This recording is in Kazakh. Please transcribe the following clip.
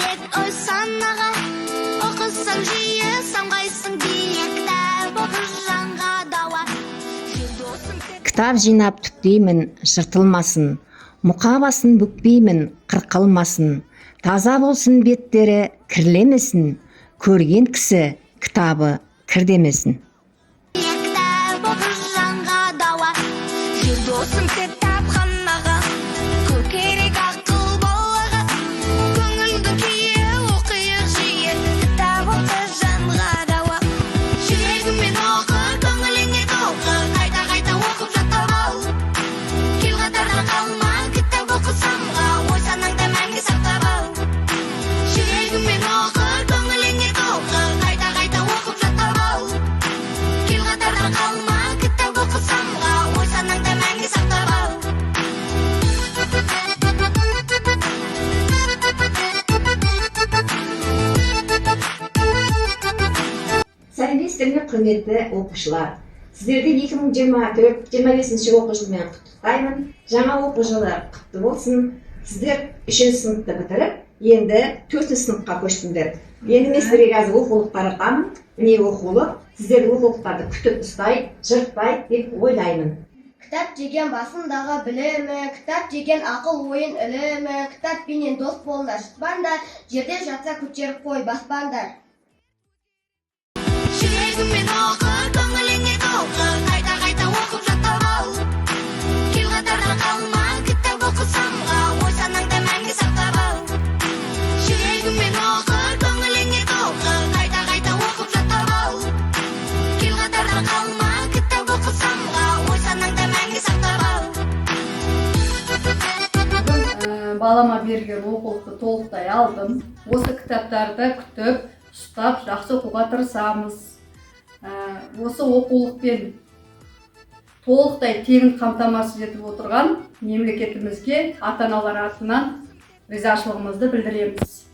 Керек ой санаға. Оқысаң жиі, самғайсың биік. Кітап оқы, жанға дауа. Жүр, досым. Кітап жинап түптеймін, жыртылмасын. Мұқабасын бүкпеймін, қырқылмасын. Таза болсын беттері, кірлемесін. Көрген кісі кітабы кір демесін. Кітап оқы, жанға дауа. Жүр, досым, кітапханаға. Көп керек ақыл балаға. Көңілді күйі оқиық жиі. Кітап оқы, жанға дауа. Жүрегіңмен оқы, көңіліңе толқы. Қайта қайта оқып, жаттап ал. Кел, қатардан қалма. Кітап оқы, самға. Ой санаңда мәңгі сақтап ал. Жүрегіңмен оқы, көңіліңе толқы. Қайта қайта оқып, жаттап ал. Кел, қатардан қалма. Кітап оқы, самға. Ой санаңда мәңгі сақтап ал. Сәлеметсіздер ме, құрметті оқушылар! Сіздерді 2024-25 оқу жылымен құттықтаймын. Жаңа оқу жылы құтты болсын! Сіздер үшінші сыныпты бітіріп, енді төртінші сыныпқа көштіңдер. Енді мен сіздерге қазір оқулық таратамын. Міне, оқулық. Сіздер оқулықтарды күтіп ұстайды, жыртпайды деп ойлаймын. Кітап деген басындағы білімі, кітап деген ақыл ойын ілімі. Кітаппенен дос болыңдар, жыртпаңдар, жерде жатса, көтеріп қой, баспаңдар. Жүрегіңмен оқы, көңіліңе толқы. Қайта қайта оқып, жаттап ал. Кел, қатардан қалма. Кітап оқы, самға. Ой санаңда мәңгі сақтап ал. Жүрегіңмен оқы, көңіліңе толқы. Қайта қайта оқып, жаттап ал. Кел, қатардан қалма. Кітап оқы, самға. Ой санаңда мәңгі сақтап ал. Бүгін балама берген оқулықты толықтай алдым. Осы кітаптарды күтіп ұстап, жақсы оқуға тырысамыз. Осы оқулықпен толықтай тегін қамтамасыз етіп отырған мемлекетімізге ата аналар атынан ризашылығымызды білдіреміз.